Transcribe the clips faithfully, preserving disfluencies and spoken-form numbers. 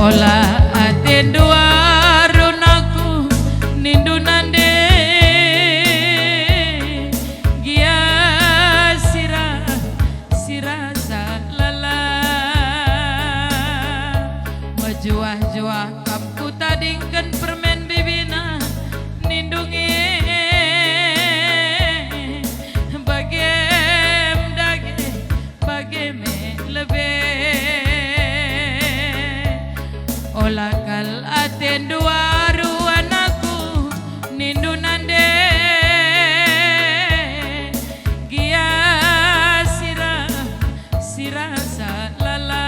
Ola atendu arun aku nindu nande, gia sira-sira salala. Mejuah-juah kam kutadingken permen bibina nindu nge, bagem dage bage me lebe. Ola kal atendu aru anakku nindu nande, gia sira-sira salala.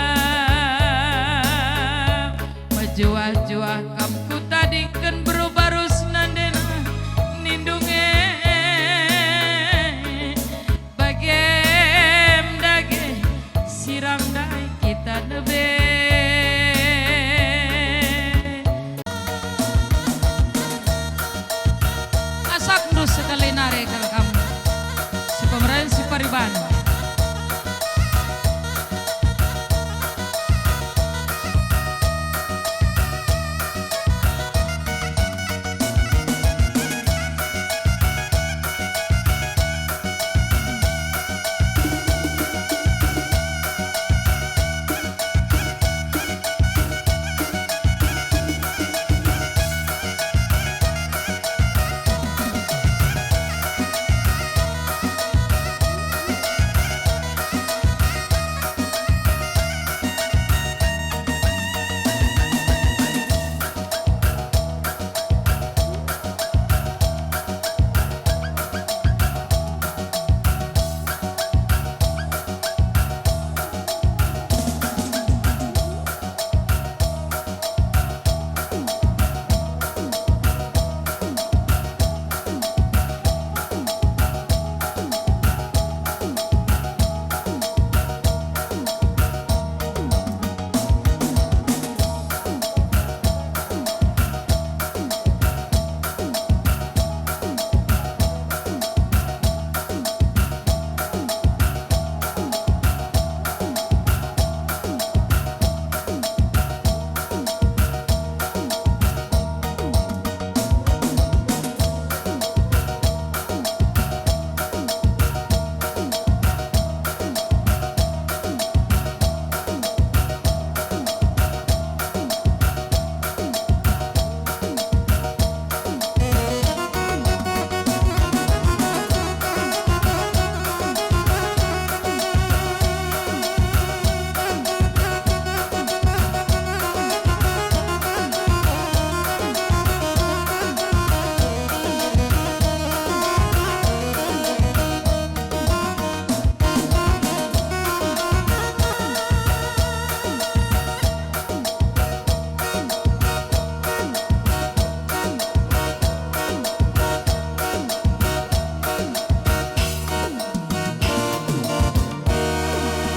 Mejuah-juah kam kutadingken beru barus nandena nindu nge, bagem dage siram ndai kita lebe. Asapndu sekali nari kal kam si pemeren si pariban.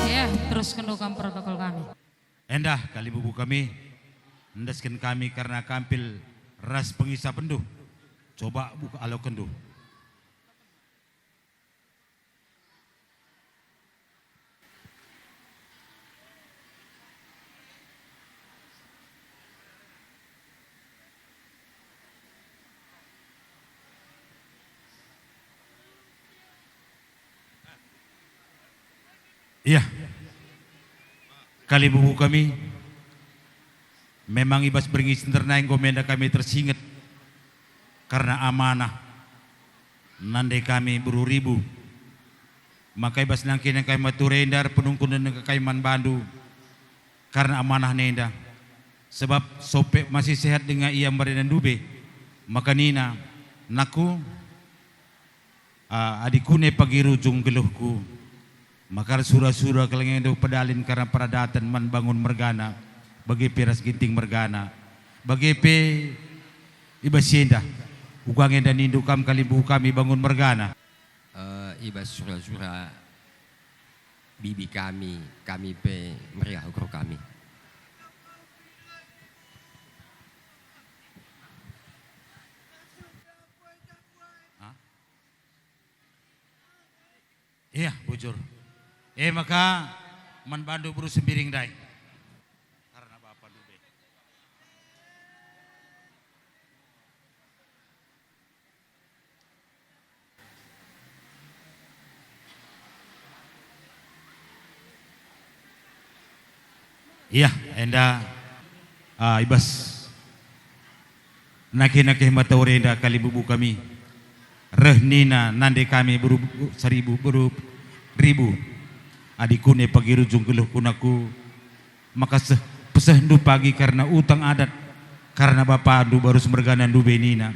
Ya, terusken kam protokol kami. Endah kalimbubu kami, endesken kami kerna kampil ras pengisapenndu. Coba buka alokenndu. Iya. Kalimbubu kami, memang i bas berngi si nterna enggo menda kami tersinget kerna amanah nande kami beru Ribu. Maka i bas nangkih-nangkih matur enda erpenungkun nengkakami man bandu kerna amanah nenda. Sebab sope masih sehat denga ia mbarenda ndube. Maka nina, "Nakku, ah, adi kune pagi rujung geluhku, maka ersura-sura kal nge enda pedalin kerna peradaten man bangun mergana, bage pe ras Ginting mergana, bage pe i bas si enda, uga nge enda nindu kam kalimbubu kami bangun mergana." Eh, i bas sura-sura bibi kami, kami pe meriah ukur kami. Hah? Iya, bujur. Eh, maka man bandu beru Sembiring ndai. Kerna bapa ndube. Iah, enda, ah, i bas nake-nake mata ore enda kalimbubu kami. Reh nina nande kami beru saribu beru ribu. Adi kune pagi rujung geluh kunaku, maka seh, pesehndu pagi karna utang adat, karna bapandu barus mergana ndube nina.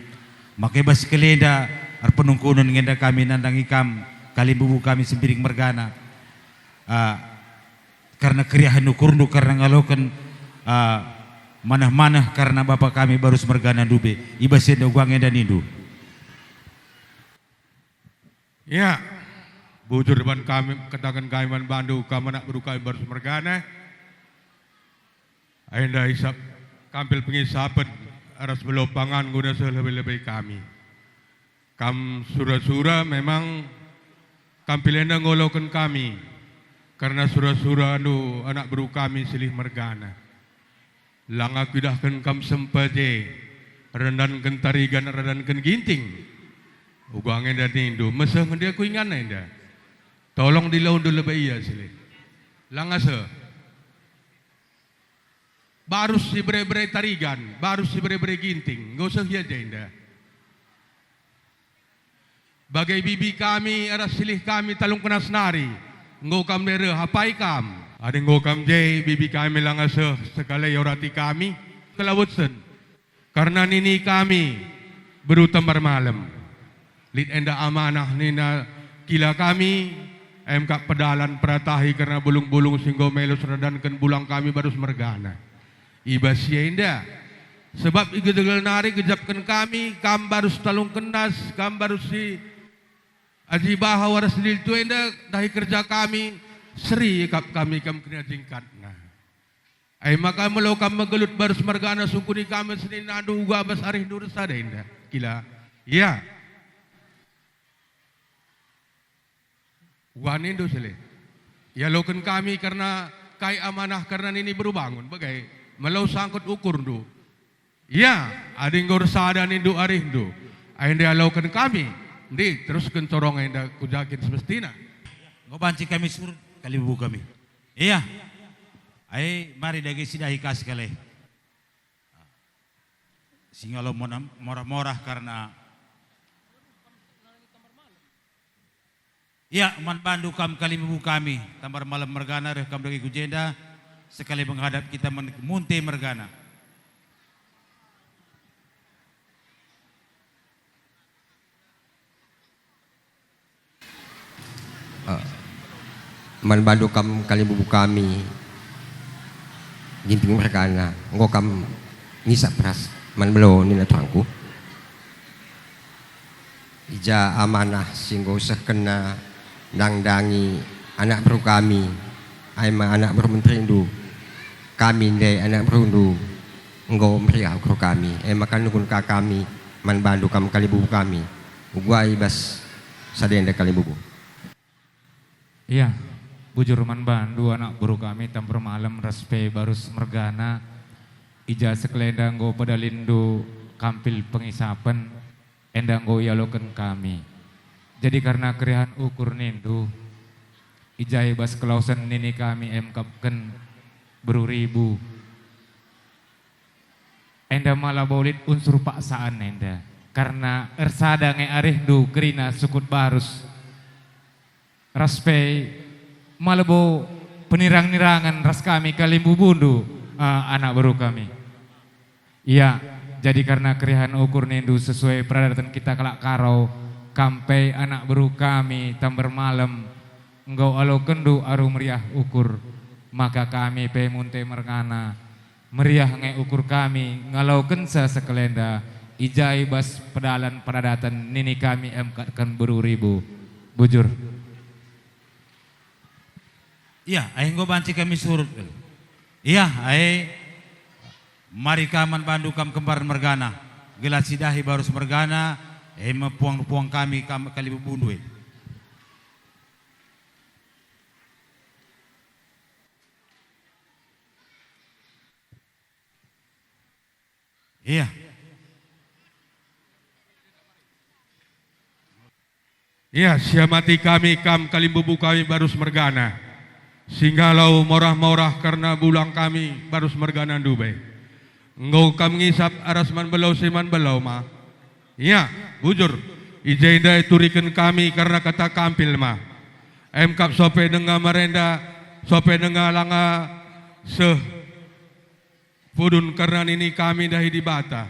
Maka i bas kalenda erpenungkunen nge enda kami nandangi kam, kalimbubu kami Sembiring mergana. Ah, karna keriahen ukurndu karna ngaloken, ah, maneh-maneh karna bapa kami barus mergana ndube. I bas enda uga nge enda nindu. Ya, bujur man kami, kataken kami man bandu, kam anak beru kami barus mergana. Enda isap kampil pengisapen ras belo pangan guna seh lebe-lebe kami. Kam sura-sura memang kampil enda ngaloken kami, karna sura-surandu anak beru kami Silih mergana. Langa kuidahken kam sempa je, randanken tarigan, randanken ginting. Uga nge enda nindu, meseh nge enda ku ingan enda. Tolong dilaundu lebe ia, Silih. Langa seh. Barus sibere-bere tarigan, barus sibere-bere ginting, enggo seh ia je enda. Bage bibi kami ras Silih kami Talungkenas nari, enggo kam nde reh apai kam. Adi enggo kam je bibi kami langa seh sekali iorati kami, kelawesen. Karna nini kami, beru Tambar Malem. Lit enda amanah nina kila kami, em kap pedalan peratahi kerna bulung-bulung si enggo melo seradanken bulang kami barus mergana. I bas si enda, sebab i gegel nari gejapken kami, kam barus Talungkenas, kam barus si Aji Baha waras Liltu enda dahi kerja kami, seri kap kami kam kerina jingkatna. Ai maka melo kam megelut barus mergana sungkuni kami seninandu uga bas arihndu ersada enda. Kila. Ia. Uga nindu Silih. Ialoken kami kerna kai amanah kerna nini beru bangun, bage. Melo sangkut ukurndu. Ia, adi enggo ersada nindu arihndu, ai enda ialoken kami. Ndi, terusken corong enda ku ja kin semestina. Enggo banci kami surut kalimbubu kami. Ia. Ai, mari dage sidahi ka sekali. Si ngalo mona-, morah-morah karna, ia, man bandu kam kalimbubu kami, Tambar Malem mergana, reh kam dage ku jenda, sekali menghadap kita men-, Munte mergana. Eh, man bandu kam kalimbubu kami, Ginting mergana, enggo kam ngisap ras man melo nina turangku. I ja amanah si enggo sehkenna nandangi anak beru kami, ai ma anak beru menterindu, kami ndai anak berundu, enggo meriah ukur kami, e maka nungkun ka kami man bandu kam kalimbubu kami, uga i bas sada enda kalimbubu. Ia, bujur man bandu anak beru kami Tambar Malem ras pe barus mergana, i ja sekalenda enggo pedalinndu kampil pengisapen, enda enggo ialoken kami. Jadi kerna keriahen ukur nindu, i ja i bas kelawesen nini kami emkapken beru ribu. Enda ma labo lit unsur paksaan enda, kerna ersada nge arihndu kerina sukut barus. Ras pe ma labo penirang-nirangen ras kami kalimbubundu, ah, anak beru kami. Ia, jadi kerna keriahen ukur nindu sesuai peradaten kita kalak Karo, kam pe anak beru kami Tambar Malem, enggo alokenndu aru meriah ukur, maka kami pe Munte mergana, meriah nge ukur kami ngalokenca sekalenda, i ja i bas pedalan peradaten nini kami emkapken beru ribu. Bujur. Ia, ai enggo banci kami surut. Ia, ai mari ka man bandu kam kembar mergana, gelah sidahi barus mergana, e me puang-puang kami kam kalimbubundu e. Ia. Ia, siamati kami kam kalimbubu kami barus mergana. Singalo morah-morah kerna bulang kami barus mergana ndube. Enggo kam ngisap aras man belau si man belau ma? Ia, bujur, i jenda ituriken kami kerna kata kampil ma. Emkap sope denga merenda, sope denga langa seh pudun kerna nini kami ndahi Dibata.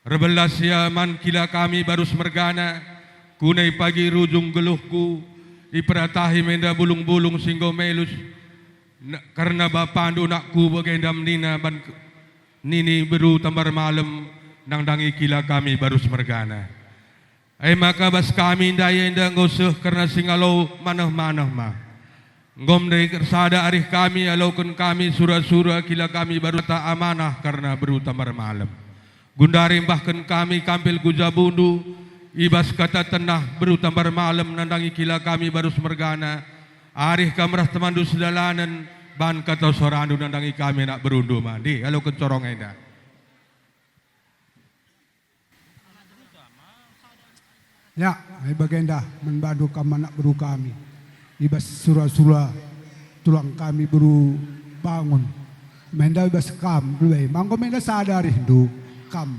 Erbelas ia man kila kami barus mergana, kunai pagi rujung geluhku, iperatahi menda bulung-bulung si enggo melus, ne-, kerna bapandu nakku bagenda nina ban ke-, nini beru Tambar Malem nandangi kila kami barus mergana. E maka bas kami ndai enda enggo seh kerna singalo maneh-maneh ma. Enggo ndai ersada arih kami aloken kami sura-sura kila kami baru ta amanah kerna beru Tambar Malem. Gundari mbahken kami kampil ku jabundu, i bas kata tenah beru Tambar Malem nandangi kila kami barus mergana, arih kam ras temanndu sedalanen, ban kata sorandu nandangi kami anak berundu mandi aloken corong enda. Ya, e bagenda man bandu kam anak beru kami, i bas sura-sura tulang kami beru Bangun. Menda i bas kam, Belu, manggo menda sada arihndu kam,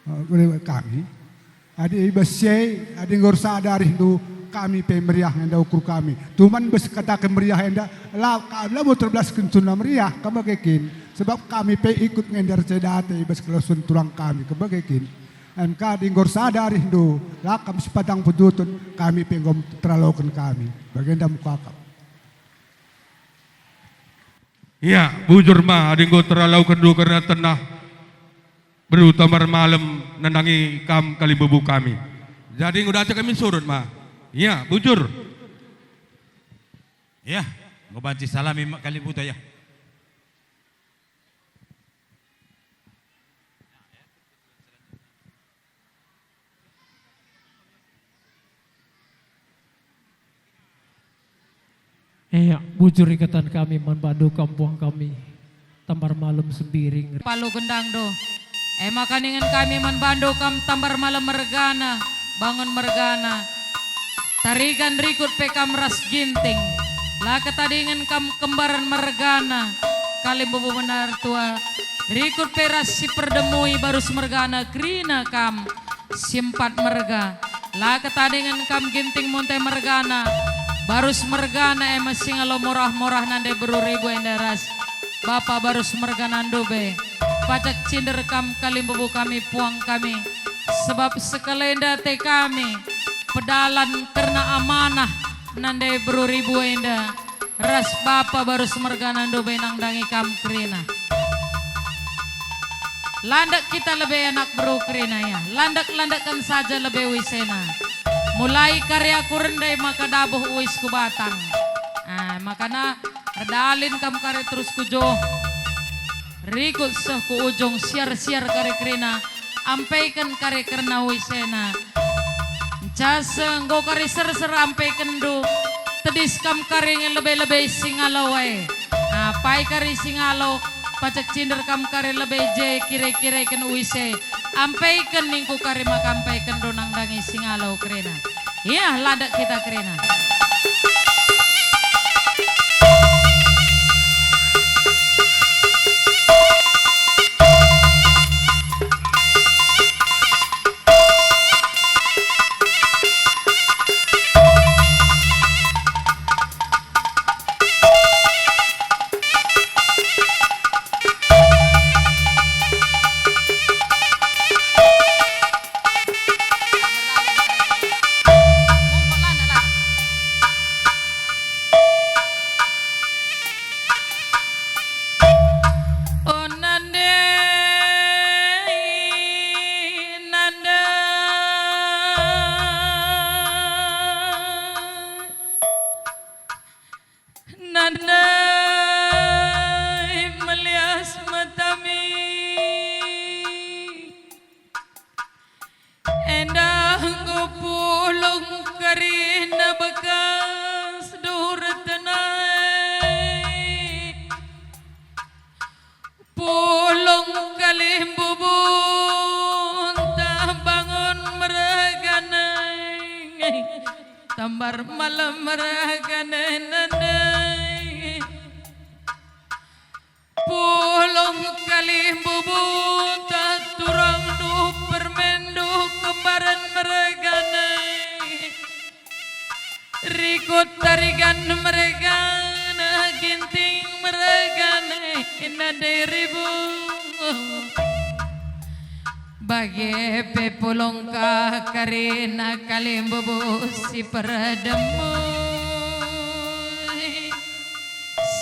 eh, kami. Adi i bas si e, adi enggo ersada arihndu, kami pe meriah enda ukur kami. Tuman bas kataken meriah enda, la, ka-, labo terbelasken cuna meriah, kam bage kin. Sebab kami pe ikut nge enda erceda ate i bas kelawesen tulang kami, kam bage kin. Em ka adi enggo ersada arihndu, la kam sipatang pejutun, kami pe enggo teraloken kami. Bagenda mekakap. Ia, bujur ma adi enggo teralokenndu kerna tenah beru Tambar Malem nandangi kam kalimbubu kami. Jadi enggo dacek kami surut ma. Ia, bujur. Ia, enggo banci salami ma kalimbuta, ia. Ia, bujur ikatan kami man bandu kam puang kami, Tambar Malem Sembiring. Palu gendangndu. E maka ningen kami man bandu kam Tambar Malem mergana, Bangun mergana. Tarigan rikut pe kam ras Ginting. La ketadingen kam Kembaran mergana, kalimbubu mertua. Rikut pe ras si perdemui barus mergana kerina kam. Si empat merga. La ketadingen kam Ginting Munte mergana, barus mergana e me singalo morah-morah nande beru Ribu enda ras bapa barus mergana ndube. Pacak cinder kam kalimbubu kami puang kami, sebab sekalenda ate kami pedalan kerna amanah nande beru Ribu enda. Ras bapa barus mergana ndube nandangi kam kerina. Landek kita lebe anak beru kerina, ya. Landek-landeken saja lebe uisena. Mulai kari aku rende maka dabuh uis ku batang. Ah, makana erdalin kam kari terus ku joh. Rikut seh ku ujung siar-siar kari kerina, ampeken kari kerna uisena. Ncase enggo kari serser ampekenndu, tedis kam kari nge lebe-lebe singalo e. Apai kari singalo, pacak cinder kam kari lebe je kire-kireken uise. Ampeken ningku kari maka ampekenndu nandangi singalo kerina. Ia, landek kita kerina. O nande, nande. Nandai melias matami, enda enggo pulung kerina bekas dur tenai. Pulung kalimbubu ntah Bangun mergana, Tambar Malem mergana nandai. Kutarigan mergana, Ginting mergana, inna diribu. Bage pe pulungka karina kalimbubu si perdemu.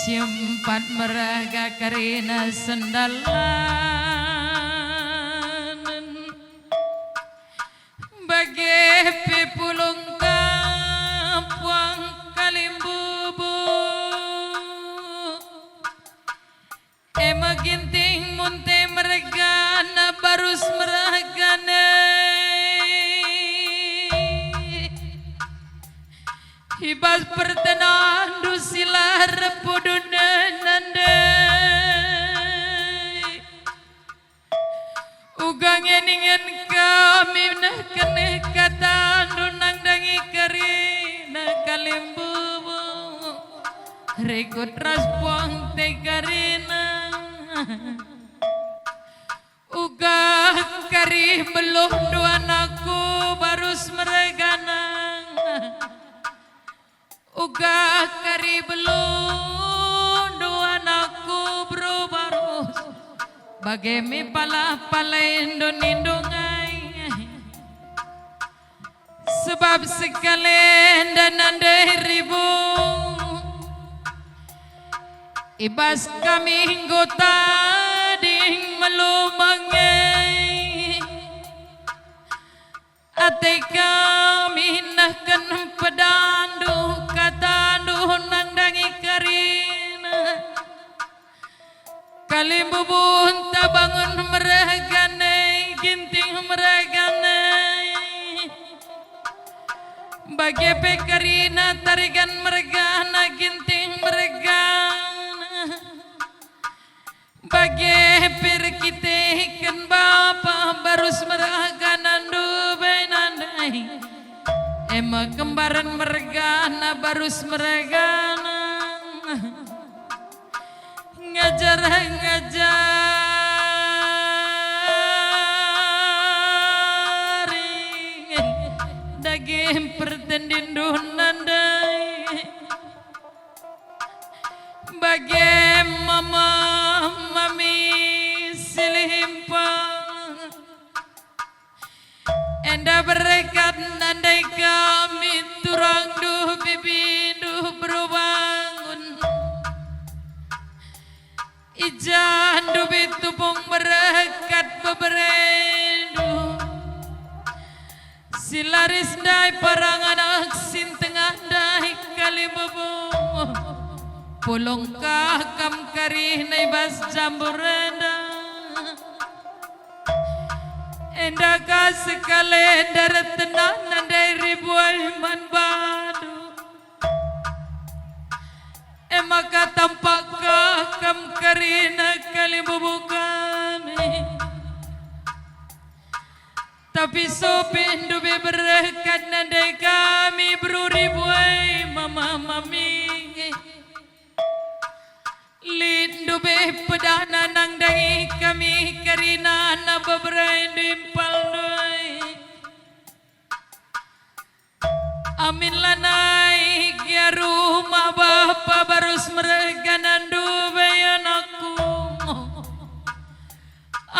Si empat merga karina sendalan. Bage pe pulungka puang kalimbubu. E me Ginting munte mergana barus mergana. I bas pertenandu si la erpudun nande. Uga nge ningen kami nehken katandu nandangi karina kalimbubu. Rikut ras puang te karina. Uga kari beluhndu anakku barus mergana. Uga kari beluhndu anakku beru barus, bage me pala-palaindu nindu ngai. Sebab sekalenda nande ribu, i bas kami enggo tading melumang e. Ate kami nehken pedandu, katandu nandangi karina. Kalimbubunta bangun mergana, Ginting mergana. Bage pe karina tarigan mergana, Ginting mergana. Bage pe erkiteken bapa barus mergana ndube nandai. E me kembaren mergana barus mergana. Ngajar-ngajari dage pertendindu nandai. Bage mama mami si limpang. Enda berkat nandai kami turangndu bibindu beru bangun. I jandu be tupung berkat beberendu. Si laris ndai parang anak si tengah ndai kalimbubung. Pulung ka kam karina i bas jambur enda. Enda ka sekalenda retenana ndai ribuai man bandu. E maka tampak ka kam karina kalimbubu kami. Tapi sopi ndube berkat nandai kami beru ribuai mama mami. Lit ndube pedahna nandangi kami karina anak beberai ndimpalndoi. Amin lanai gia rumah bapa barus mergana ndube anakku.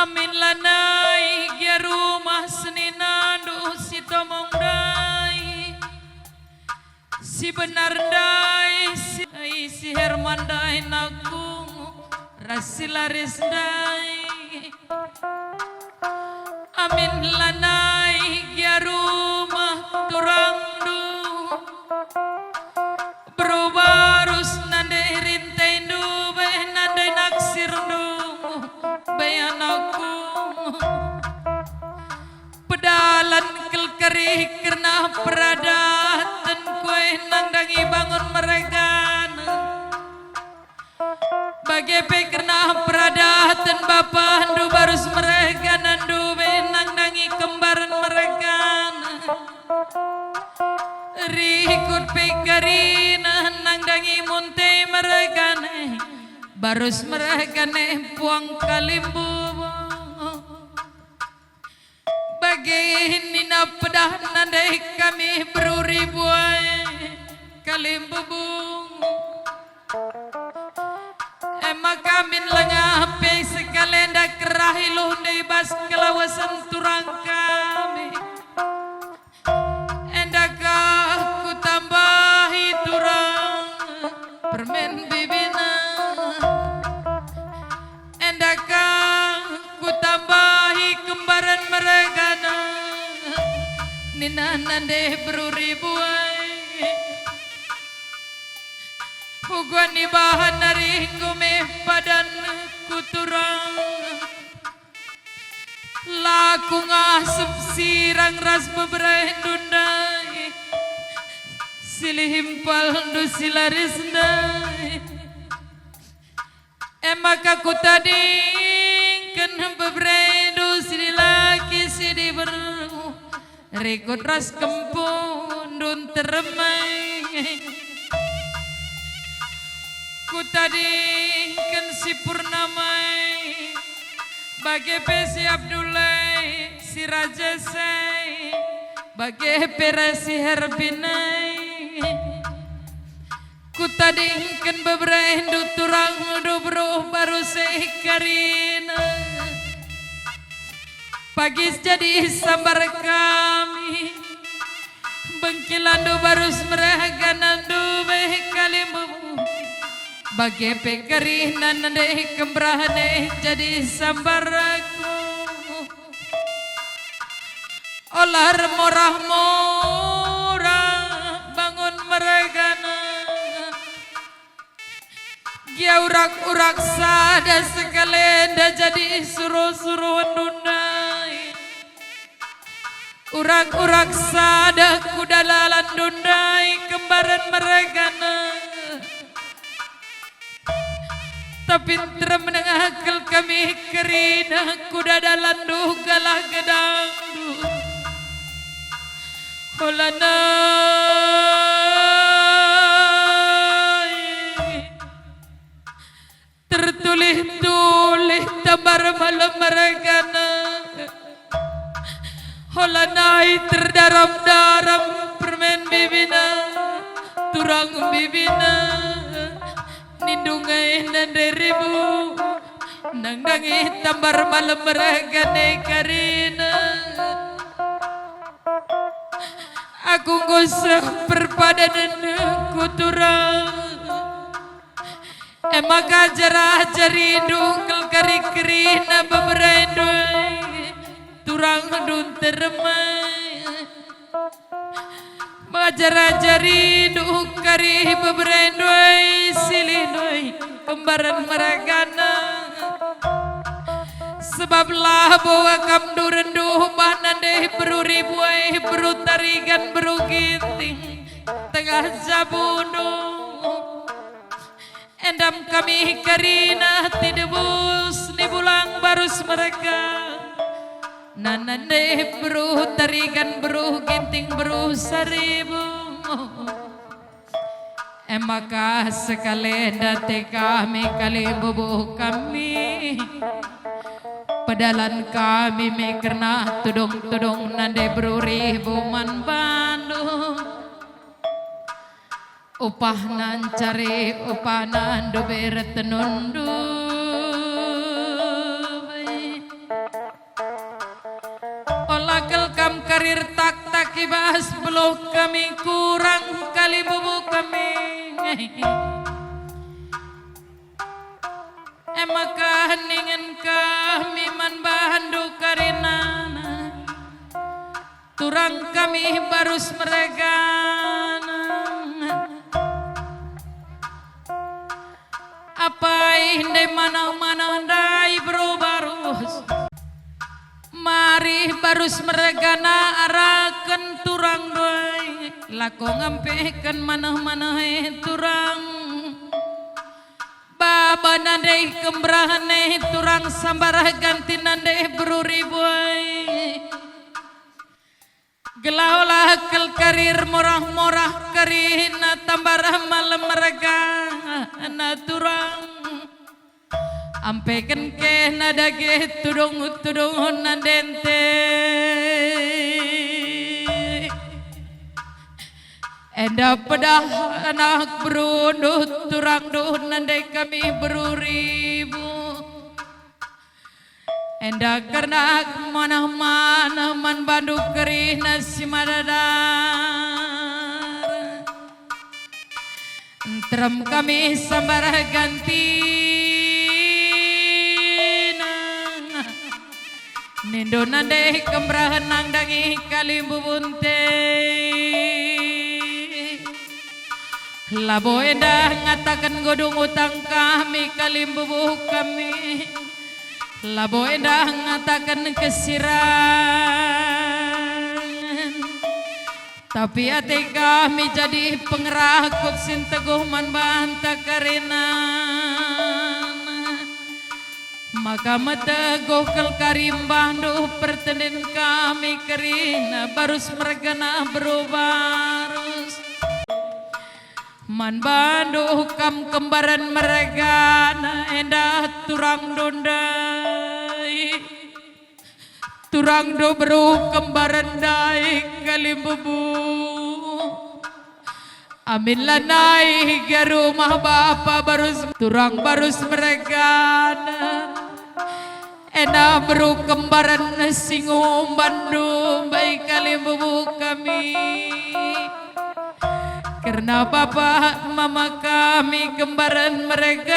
Amin lanai gia rumah seninandu si tomong ndai, si benar ndai, si, si Herman ndai anakku, ras si laris ndai. Amin lanai gia rumah turangndu, beru barus nande rinteindu, beh nande naksirndu, beh anakku. Pedalan kel kari kerna peradaten kue nandangi bangun mergana. Bage pe kerna peradaten bapandu barus mergana ndube nandangi kembaren mergana. Rikut pe karina nandangi munte mergana, barus mergana puang kalimbubu. Bage nina pedahna ndai kami beru ribuai, Kalimbubung. E maka min langa pe sekalenda kerahi luhna i bas kelawasen turang kami. Enda ka kutambahi turang permen bibina. Enda ka kutambahi kembaren meregana, nina nande beru Ribuai. Uga nibahan nari enggo me padan ku turang. La kungasup sirang ras beberendu ndai, silih impalndu si laris ndai. E maka kutadingken beberendu si dilaki si diberu, rikut ras kempundu nteremai. Kutadingken si Purnamai, bage pe si Abdulai, si Rajasai, bage pe ras si Herbinai. Kutadingken beberendu turangndu beru baru seh karina. Pagi jadi sambar kami. Bengkilandu barus mereganandu beh kalimbubu. Bage pe kerina nande kemberahne jadi sambar aku. Ola ermorah-morah bangun meregana. Gia urak-urak sada sekalenda jadi suruh-suruh ndundai. Urak-urak sada ku dalalanndu ndai kembaren meregana. Tapi nterem nengah kal kami kerina ku dalalanndu galah gedangndu. Olanai. Tertulih-tulih tambar malem meregana. Olanai terdaram-daram permen bibina, turang bibina, nindungai nande ribu, nandangi tambar malem meregana karina. Aku enggo seh perpadanen ku turang. E maka ajar-ajarindu kal kari kerina beberendu, turangndu nterem. Ajar-ajarindu kari beberendu, silihndu kembaren meragana. Sebab labo akamndu renduh bana ndai beru ribuai, beru tarigan, beru ginting, tengah jabundu. Endam kami karina tidebus ni bulang barus mereka. Nande beru tarigan, beru ginting, beru saribu. E maka sekalenda te kami kalimbubu kami. Pedalan kami me kerna tudung-tudung nande beru ribu man bandu. Upahna ncari, upahna nduber tenundu. Ola kal kam karir tak-tak i bas beluh kami kurang kalimbubu kami. E maka ningen kami man bandu karinana. Turang kami barus meregan. Apai ndai manah-manah ndai beru barus. Mari barus meregana araken turang ndai. Lako ngampeken manah-manah e turang. Baba nande kemberahne turang sambarah ganti nande beru ribuai. Gelah ola kal karir morah-morah karina tambarah malem mergana turang. Ampeken kehna dage tudung-tudung nandente. Enda pedah anak berundu, turangndu nande kami beruribu. Enda kerna manah-manah man bandu kerina si madadar. Nterem kami sambar gantina. Nindo nande kemerahen nandangi kalimbubunta. Labo enda ngataken godung utang kami kalimbubu kami. Labo enda ngataken kesirangen. Tapi ate kami jadi pengerakut si nteguh man banta kerina. Maka meteguh kal kari mbahndu pertenden kami kerina barus mergana beru barus. Man bandu kam kembaren mergana enda turangndu ndai. Turangndu beru kembaren ndai kalimbubu. Amin lanai ge rumah bapa barus turang barus mergana. Enda beru kembaren si ngumbanndu mbai kalimbubu kami. Kerna bapa mama kami kembaren mergana.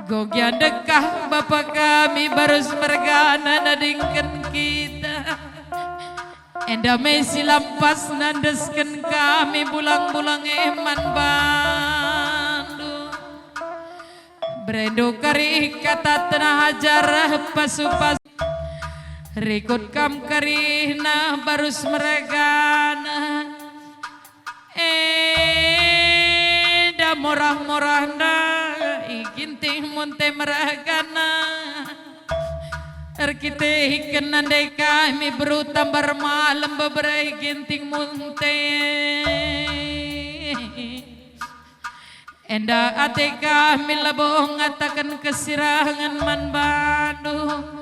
Gogia ndekah bapa kami barus mergana nadingken kita. Enda me si lampas nandesken kami bulang-bulang e man bandu. Berendu kari kata tenah ajar pasu-pasu. Rikut kam kerina barus mergana. Enda morah-morahna i Ginting Munte mergana. Erkiteken nande kami beru tambar malem bebere i Ginting Munte. Enda ate kami labo ngataken kesirangen man bandu.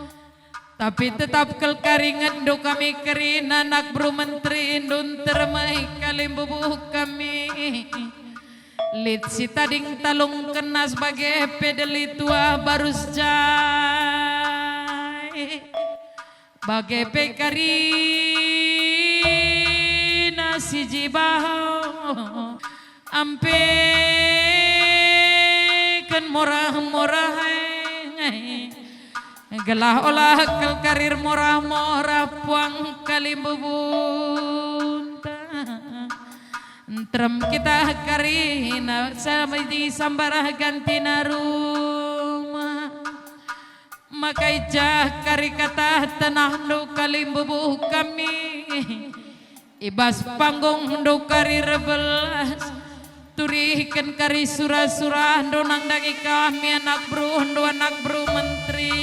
Tapi tetap kal kari ngetndu kami kerina anak beru menterindu nterem e kalimbubu kami. Lit si tading talungkenna bage pe deli tua barus jai. Bage pe karina si jibau. Ampeken morah-morah e, gelah ola kal karir morah-morah puang kalimbubunta. Nterem kita karina sama di sambarah gantina rumah. Maka i jah kari kata tenahndu kalimbubu kami. I bas panggungndu kari erbelas, turiken kari sura-surahndu nandangi kami anak beruhndu, anak beru menterindu.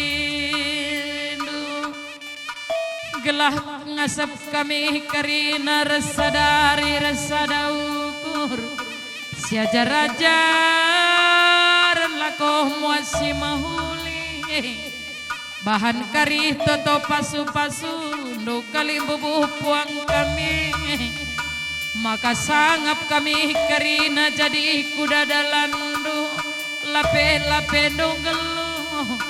Gelah ngasap kami karina ras sada ari ras sada ukur, siajar-ajaren lakoh muat si mehuli. Bahan kari toto pasu-pasundu kalimbubu puang kami, maka sangap kami karina jadi kuda dalanndu, lape-lapendu nggeluh.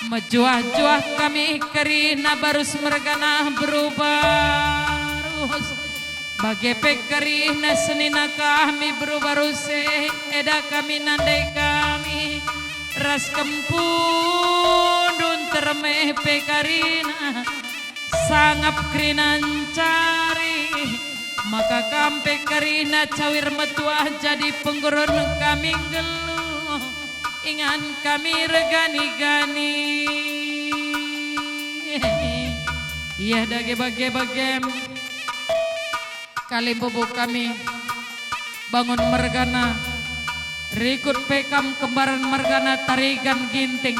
Mejuah-juah kami karina barus mergana beru barus. Bage pe kerina senina kami beru barus e, eda kami nande kami, ras kempundu nterem e pe kerina, sangap kerina ncari, maka kam pe kerina cawir metuah jadi penggurun kami nggeluh, ingan kami ergani-gani. Ia dage bage-bagem. Kalimbubu kami, bangun mergana, rikut pe kam kembaran mergana tarigan Ginting.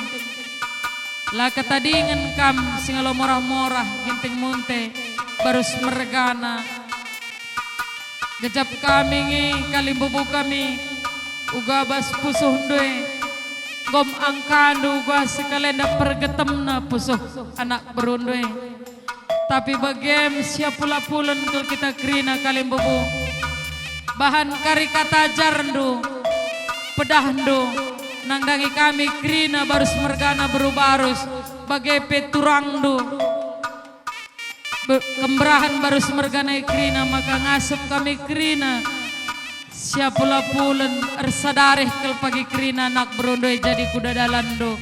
La ketadingen kam si ngalo morah-morah Ginting Munte, barus mergana. Gejap kami nge kalimbubu kami, uga bas pusuhndu e, gom angkandu uga sekalenda pergetemna pusuh anak berundu e. Tapi bagem siapula-pulen kal kita kerina kalimbubu. Bahan kari kata ajarndu, pedahndu, nandangi kami kerina barus mergana beru barus, bage pe turangndu. Be-, kemberahen barus mergana kerina maka ngasep kami kerina. Siapula-pulen ersadareh kal pagi kerina anak berundu e jadi kuda dalanndu.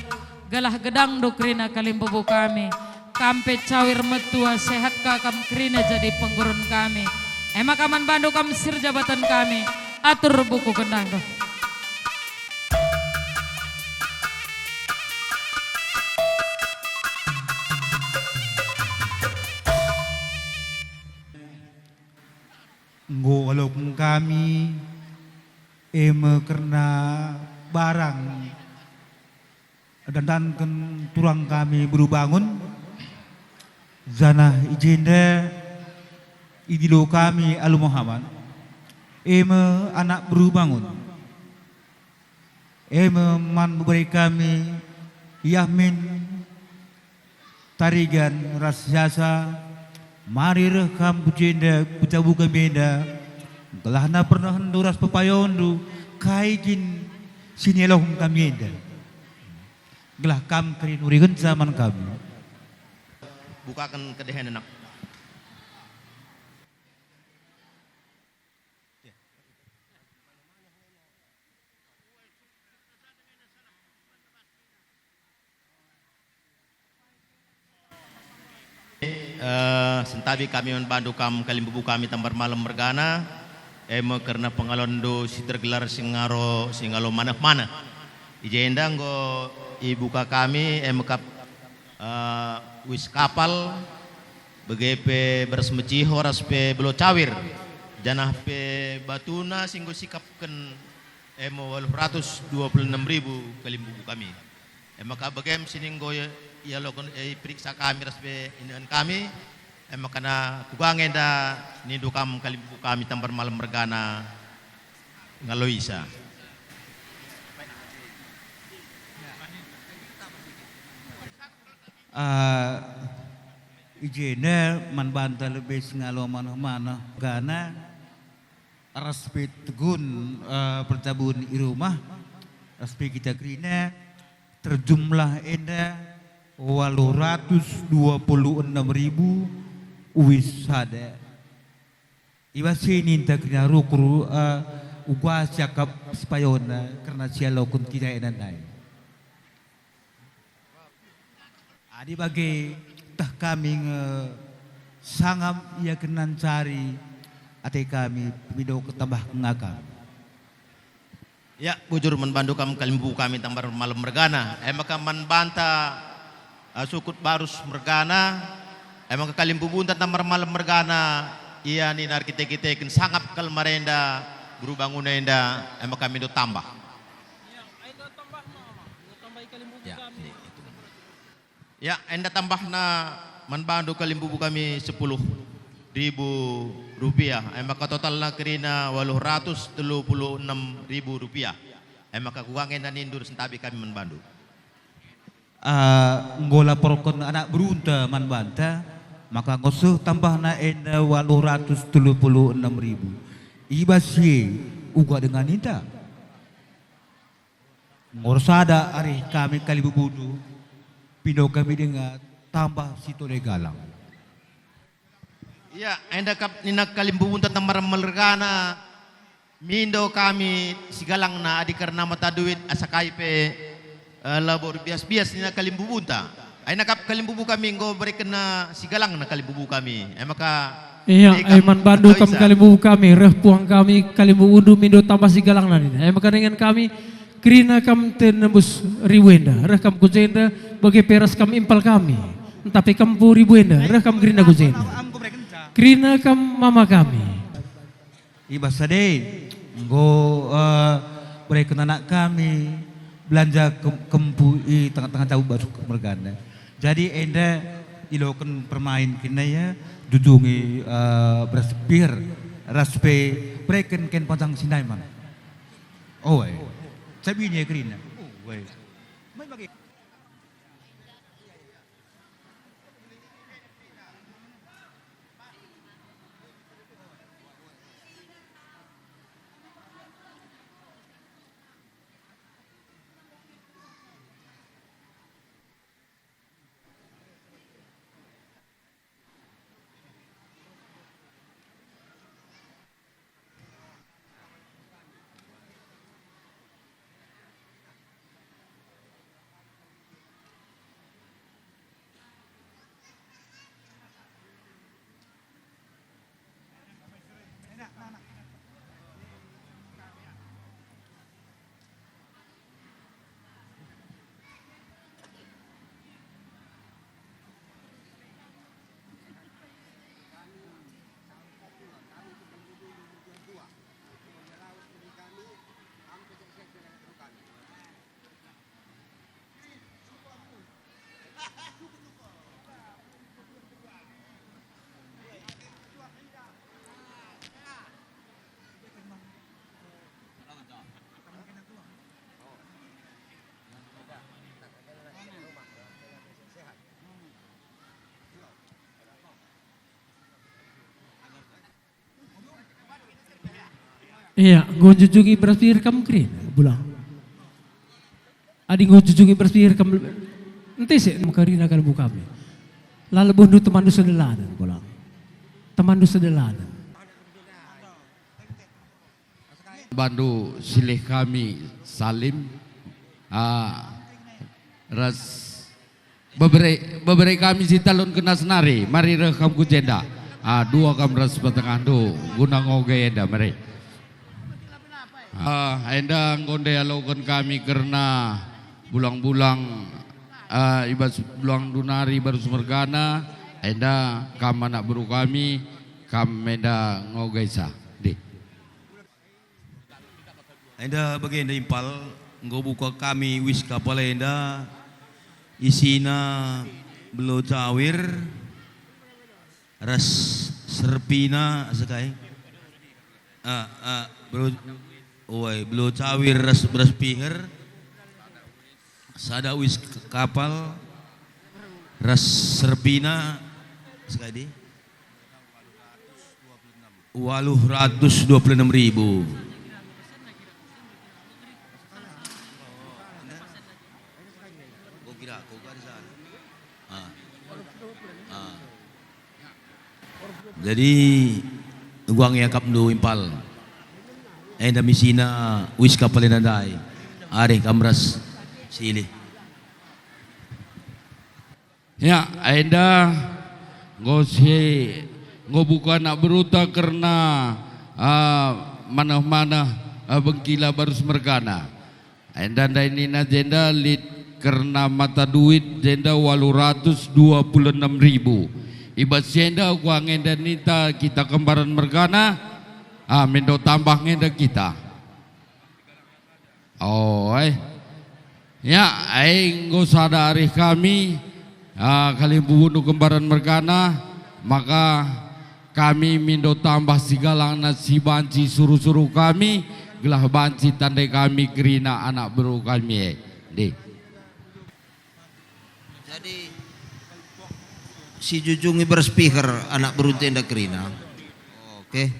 Gelah gedangndu kerina kalimbubu kami. Kam pe cawir metua, sehat ka kam kerina jadi penggurun kami. E maka man bandu kam sirjabatan kami. Atur buku gendang. Enggo ialoken kami, e me kerna barang. Dandanken turang kami beru bangun, janah i jenda idilo kami alu Muhammad, e me anak beru bangun. E me man bebere kami, Yahmin, Tarigan ras Yasa, mari reh kam ku jenda, ku jabu kami enda, gelahna pernahenndu ras pepayonndu, kai kin si nialoken kami enda. Gelah kam keri nurikenca man kami. Bukaken kedehen, anak. Eh, sentabi kami man bandu kam kalimbubu kami Tambar Malem mergana, e me kerna pengalonndu si tergelar Singaro, Singalo Maneh-maneh. I jenda enggo ibuka kami, e me kap, eh, uis kapal, bage pe beras meciho ras pe belo cawir, janah pe batuna si enggo sikapken, e me waluh ratus dua puluh enem ribu kalimbubu kami. E maka bagem si enggo ia-, ialoken, e, iperiksa kami ras pe inehen kami, e maka na kuga nge enda nindu kam kalimbubu kami Tambar Malem mergana ngaloisa. Ah, i jenda man banta lebe Singalo Maneh-maneh mergana, ras pe Tegun, eh, pertabun i rumah, ras pe kita kerina, terjumlah enda waluh ratus dua puluh enem ribu uis sada. I bas si ninta kerina rukur, eh, uga siakap sipayona kerna sialoken kita enda ndai. Adi bage teh kami nge sangap ia kena ncari ate kami, pindo ketambah ngaka. Ya, bujur man bandu kam kalimbubu kami Tambar Malem mergana. E maka man banta, eh, sukut barus mergana. E maka kalimbubunta Tambar Malem mergana, ia nina erkite-kiteken sangap kal marenda, beru bangun enda, e maka mindo tambah. Ya, itu. Ya, enda tambahna man bandu kalimbubu kami sepuluh ribu rupiah, e maka totalna kerina waluh ratus telu puluh enem ribu rupiah. E maka kuga nge enda nindu sentabi kami man bandu. Ah, enggo laporken anak berunta man banta, maka enggo seh tambahna enda waluh ratus telu puluh enem ribu. I bas si e uga denga ninta. Enggo ersada arih kami kalimbubundu, pindo kami denga tambah si tole galang. Ia, enda kap nina kalimbubunta Tambar mergana, mindo kami sigalangna adi kerna mata duit asa kai pe, eh, labo erbias-bias nina kalimbubunta. Aina kap kalimbubu kami enggo berekenna sigalangna kalimbubu kami. E maka, ia, eh, kam, man bandu kam kalimbubu kami, reh puang kami kalimbubundu mindo tambah sigalangna nina. E maka dengan kami, kerina kam tenembus ribu enda, reh kam ku jenda, bage pe ras kam impal kami. Ntah pe kam empu ribu enda, reh kam kerina ku jenda. Kerina kam mama kami. I bas si e, enggo, eh, bereken anak kami belanja kem-, kempu i tengah-tengah jabu bas mergana. Jadi enda iloken permain kena ia, jujungi, eh, beras pir, ras pe bereken ken panjang sindai man. Oh, eh. Sabini ia kerina. Oh, eh. Mai bagi. Ya, enggo njujungi beras pihir kam kerina, Bulang. Adi enggo njujungi beras pihir kam, ntese me kerina kalimbubu kami. La lebuhndu temanndu sedelanen, Bulang. Temanndu sedelanen. Bandu silih kami Salim, ah, ras bebere, bebere kami si talun kenas nari, mari reh kam ku jenda. Ah, dua kam ras petengahndu guna ngoge enda, mari. Ah, enda enggo ndai aloken kami kerna bulang-bulang, ah, i bas bulangndu nari Barus mergana, enda kam anak beru kami, kam enda ngoge sa. Dih. Enda bagenda impal, enggo buka kami uis kapal enda, isina belo cawir ras serpina sekai. Ah, ah, belo, oi, belo cawir ras beras pihir, sada uis k-, kapal ras serpina sekai. Waluh ratus dua puluh enam ribu. Kukira, kukira di sana. Ah. Ah. Jadi, uang iakapndu impal. Enda misina uis kapal enda ndai. Arih kam ras silih. Ya, enda enggo si, enggo buka anak beruta kerna, ah, maneh-maneh, ah, bengkila Barus mergana. Enda ndai nina jenda lit kerna mata duit jenda waluh ratus dua puluh enam ribu. I bas si enda uang enda ninta kita kembaran mergana, ah, mindo tambah nge enda kita. Oi. Ya, ai enggo sada arih kami, ah, kalimbubundu kembaran mergana, maka kami mindo tambah sigalangna si banci suruh-suruh kami, gelah banci tandai kami kerina anak beru kami e. Dih. Jadi, si jujungi beras pihir anak berunta enda kerina. Oke.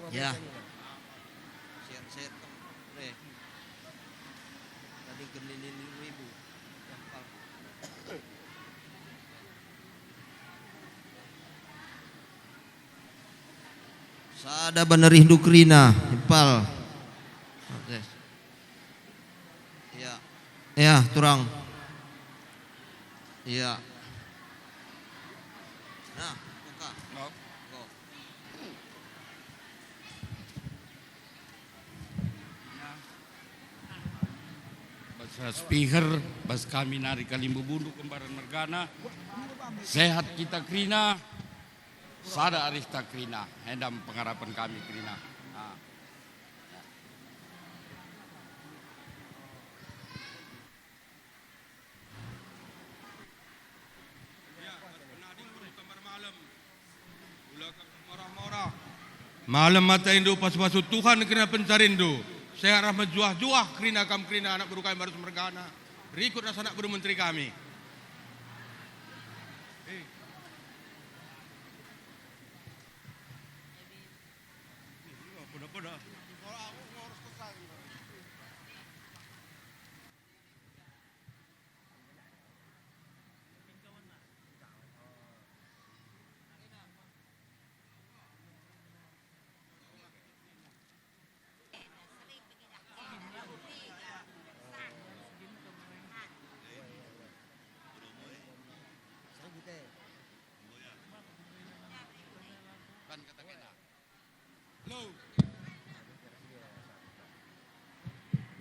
Ya. Sada banerihndu kerina, impal. Oke. Ya. Ya, turang. Ya. Nah, buka. Go. Bas speaker, bas kami nari kalimbubundu kembaran mergana, sehat kita kerina, sada arihta kerina, enda me pengarapen kami kerina. Nah. Malem atendu pasu-pasu Tuhan kerina pencarindu. Sehat ras mejuah-juah kerina kam kerina anak beru kami Barus mergana. Rikut ras anak beru menteri kami.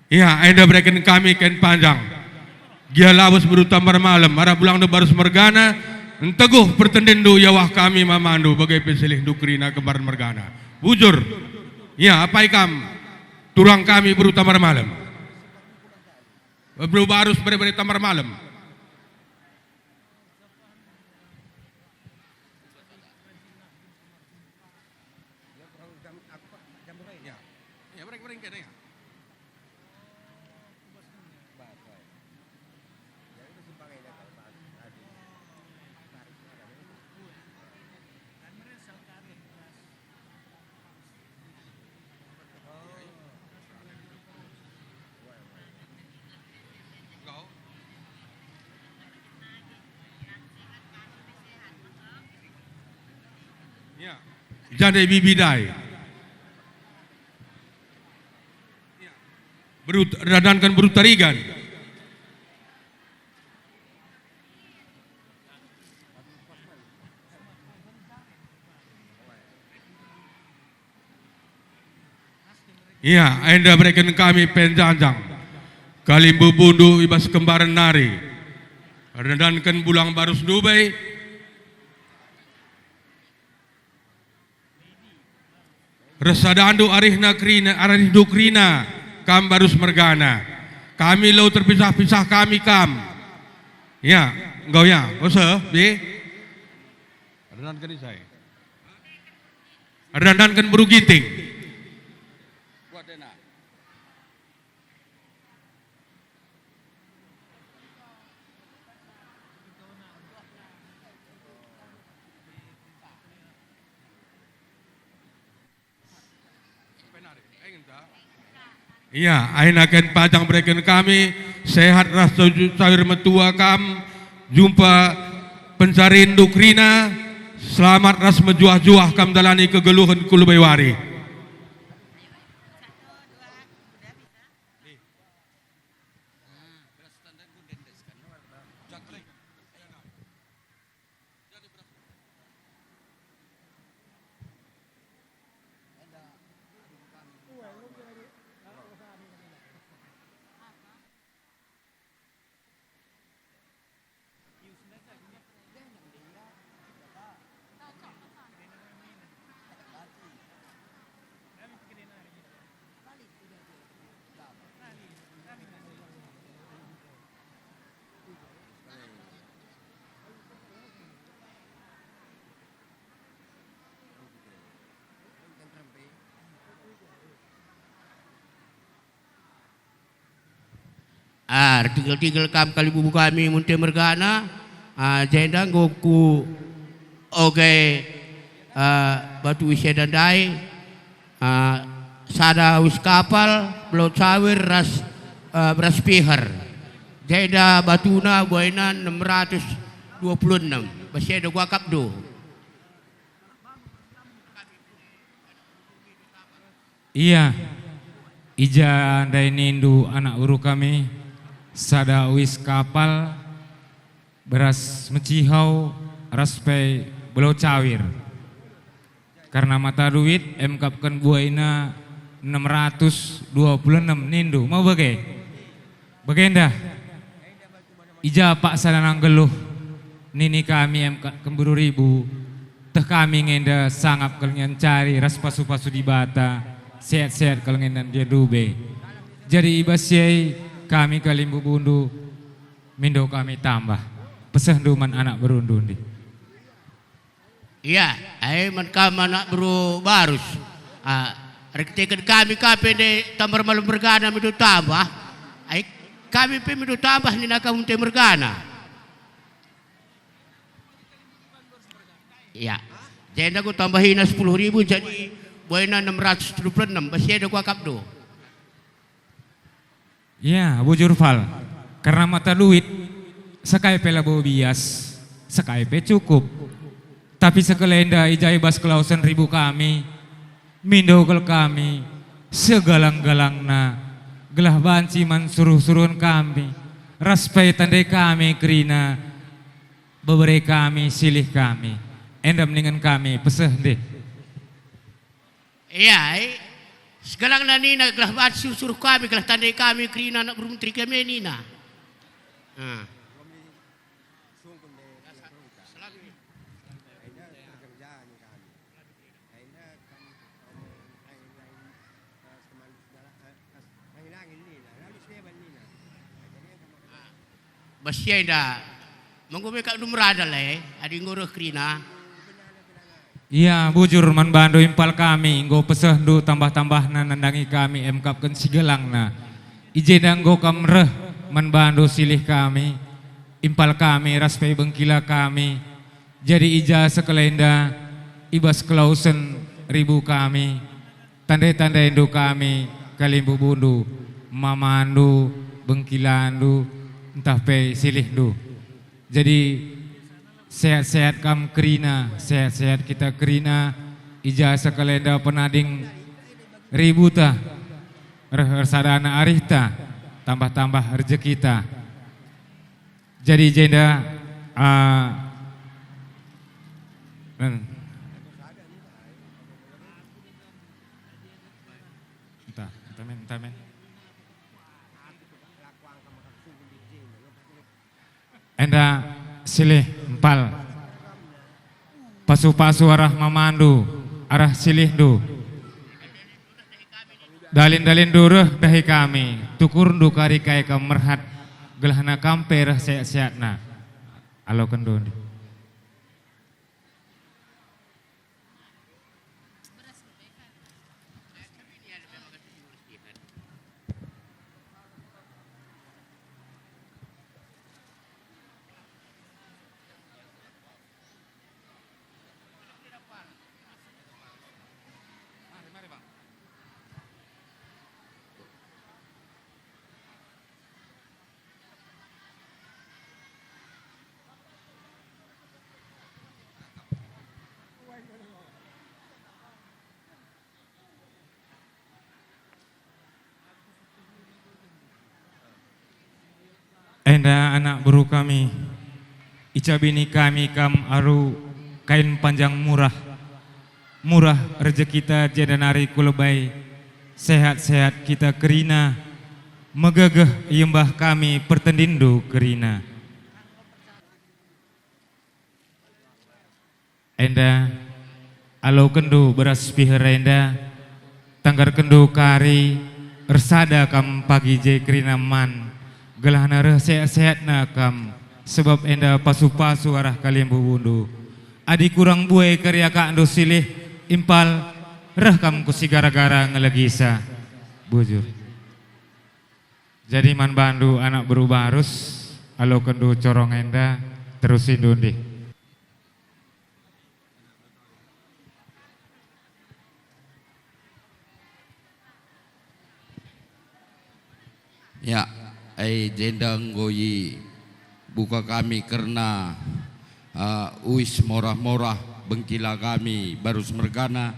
Ia, enda bereken kami kain panjang. Gia lawes beru Tambar Malem, arah bulangndu Barus mergana, nteguh pertendinndu iawah kami mamandu bage pe silihndu kerina kembaran mergana. Bujur. Ia, apai kam, turang kami beru Tambar Malem. Beru Barus bere-bere Tambar Malem. Ya. Ya, mereka, mereka, ya. Ya. Jande Bibi Dai. Berut-, dandanken Beru Tarigan. Ia, enda bereken kami penjanjang. Kalimbubu ndu i bas kembaren nari. Erdandanken bulang barus ndube. Res sadandu arihna kerina, arihndu kerina, kam barus mergana. Kami lo terpisah-pisah kami kam. Ya, enggo ya, ose, bi. Erdandanken isai. Erdandanken Beru Ginting. Ia, aina ken pajang bereken kami, sehat ras toju-, cawir metua kam, jumpa pencarindu kerina, selamat ras mejuah-juah kam dalani kegeluhen ku lebe wari. Ah, ertigel-tigel kam kalimbubu kami munte mergana, ah, jenda enggo ku oge, ah, batu ise dandai, ah, sada uis kapal, belau cawir ras, ah, beras piher. Jenda batuna buaina enam ratus dua puluh enam. Bas enda kuakapndu. Ia, i ja ndai nindu anak beru kami, sada uis kapal, beras mecihau, ras pe belau cawir. Kerna mata duit, emkapken buaina enam ratus dua puluh enam nindu, mau bage? Bagenda, i ja paksa nggeluh nini kami emkapken beru ribu, teh kami nge enda sangap kal nge ncari ras pasu-pasu Dibata, sehat-sehat kal nge enda ndube. Jadi i bas si e kami kalimbubundu mindo kami tambah. Pesehndu man anak berundu ndi. Ia, e man kam anak beru barus. Ah, erkiteken kami ka pe ndai tambah malem mergana mindo tambah. Ai, kami pe mindo tambah nina kam munte mergana. Ia. Jenda kutambahina sepuluh ribu jadi buaina enam ratus dua puluh enam. Bas enda kuakapndu. Ya, bujur Fal. Kerna mata duit, sekai pe labo bias, sekai pe cukup. Tapi sekalenda i ja i bas kelawesen ribu kami, mindo kal kami, segalang-galangna, gelah banci man suruh-suruhen kami, ras pe tandai kami kerina, bebere kami, silih kami, enda ningen kami peseh ndai. Ia, e, segalangna nina gelah banci suruh-suruh kami, gelah tandai kami kerina anak beru menteri kami nina. Ah. Bas si enda, menggo me kap ndum radal e, adi enggo reh kerina. Ia, bujur man bandu impal kami, enggo pesehndu tambah-tambahna nandangi kami emkapken sigalangna. I jenda enggo kam reh man bandu silih kami, impal kami ras pe bengkila kami. Jadi i ja sekalenda, i bas kelawesen ribu kami, tandai-tandaindu kami, kalimbubundu, mamandu, bengkilandu, ntah pe silihndu. Jadi, Sehat-sehat kam kerina, sehat-sehat kita kerina, i ja sekalenda penading ributa, reh ersadana arihta, tambah-tambah rejekita. Jadi jenda, ah, nen. Entah, entah men, entah men. Enda silih empal. Pasu-pasu arah mamandu, arah silihndu. Dalin-dalinndu reh ndahi kami, tukurndu kari kai kam merhat, gelahna kam pe reh sehat-sehatna. Alokenndu ndi. Enda anak beru kami, icabini kami kam alu kain panjang murah, murah rejekita jenda nari kulebai, sehat-sehat kita kerina, megegeh iembah kami pertendinndu kerina. Enda, alokenndu beras piher enda, tanggarkenndu kari, ersada kam pagi je kerina man, gelahna reh sehat-sehatna kam, sebab enda pasu-pasu arah kalimbubundu. Adi kurang buai keriakakndu silih, impal, reh kam ku si gara-gara ngelegisa. Bujur. Jadi man bandu anak beru Barus, alokenndu corong enda, terusindu ndih. Ya, ai jenda enggo ibuka kami kerna, eh, uis morah-morah bengkila kami Barus mergana,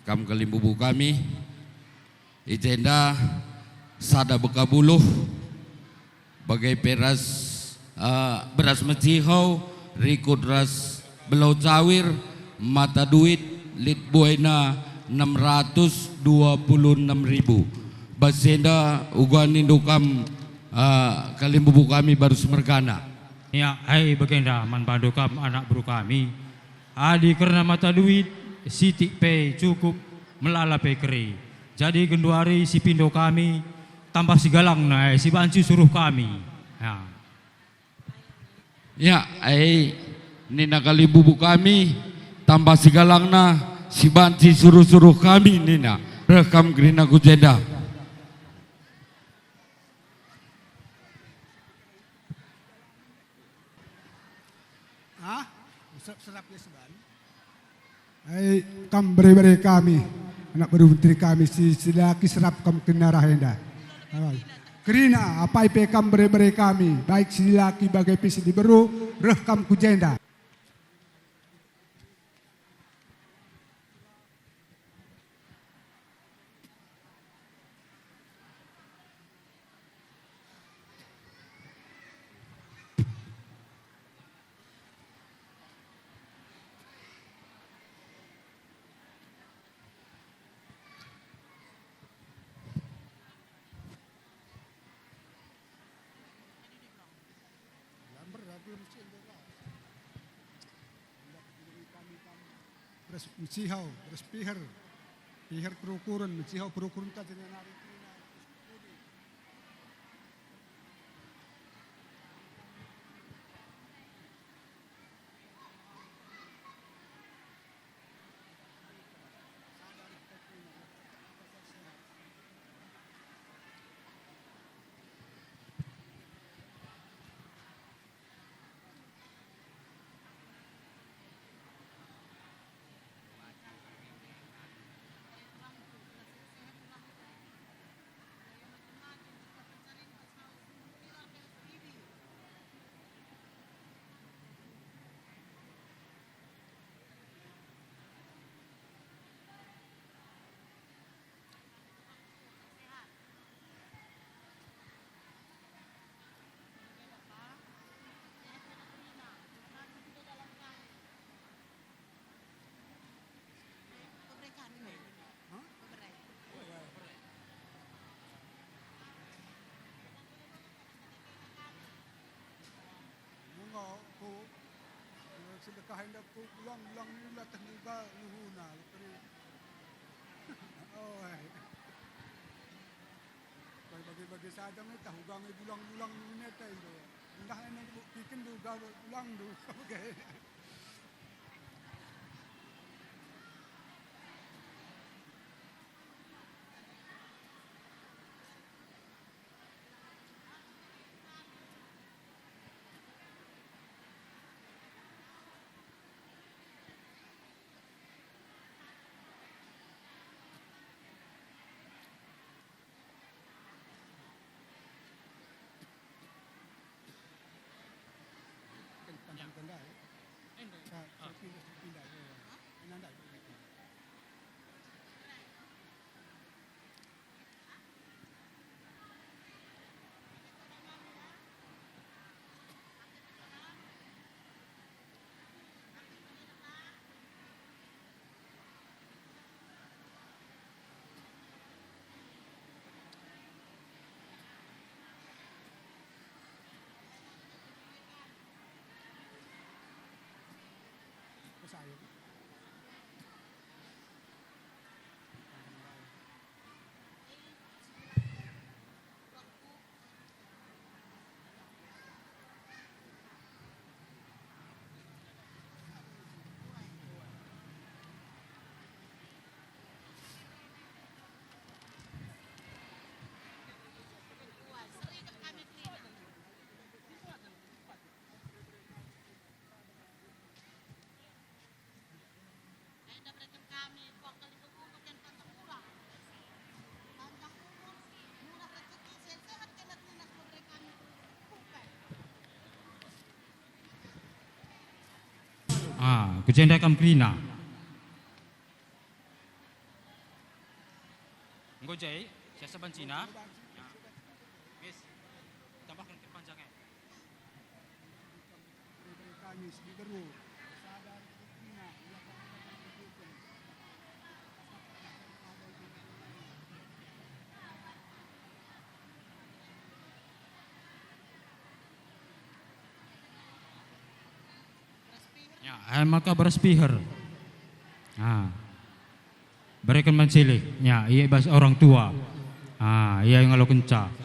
kam kalimbubu kami. I jenda sada beka buluh, bage pe ras, eh, beras meciho, rikut ras belau cawir, mata duit lit buaina enam ratus dua puluh enam ribu. Bas enda uga nindu kam, eh, kalimbubu kami Barus mergana. Ya, ai bagenda man bandu kam anak beru kami. Adi kerna mata duit, sitik pe cukup, melala pe keri. Jadi genduari sipindo kami, tambah sigalangna, eh, si banci suruh kami. Ya. Ya, ai nina kalimbubu kami, tambah sigalangna, si banci suruh-suruh kami nina. Reh kam kerina ku jenda. Ah, serap-serap ya seban. Ai, kam bere-bere kami, anak beru menteri kami, si, si laki serap kam kerina reh enda. Ah, kerina, apai pe kam bere-bere kami, baik si laki bage pe si diberu, reh kam ku jenda. Beras meciho, beras piher, piher perukuren, meciho perukuren ka jenda nari kerina. Enda ku bulang-bulang ni la teh niba nuhuna, keri. Oh, eh. Bagi-bagi saja me tah uga nge bulang-bulang ni neta indo. Ndah enda bikin du ga bulang du. Oke. Kan tandang tenda, ya? Enda. Sa-, Ah. Saya pindah, saya pindah, ya. Hah? Nanda, ya. Ah, ku jenda kam kerina. Enggo je, siasa bancina. Ya. Yes. Tambahkan ke panjang, eh. Ya, eh, maka beras piher. Ah. Bereken man silih. Ya, ia i bas orang tua. Ah, ia ngalokenca.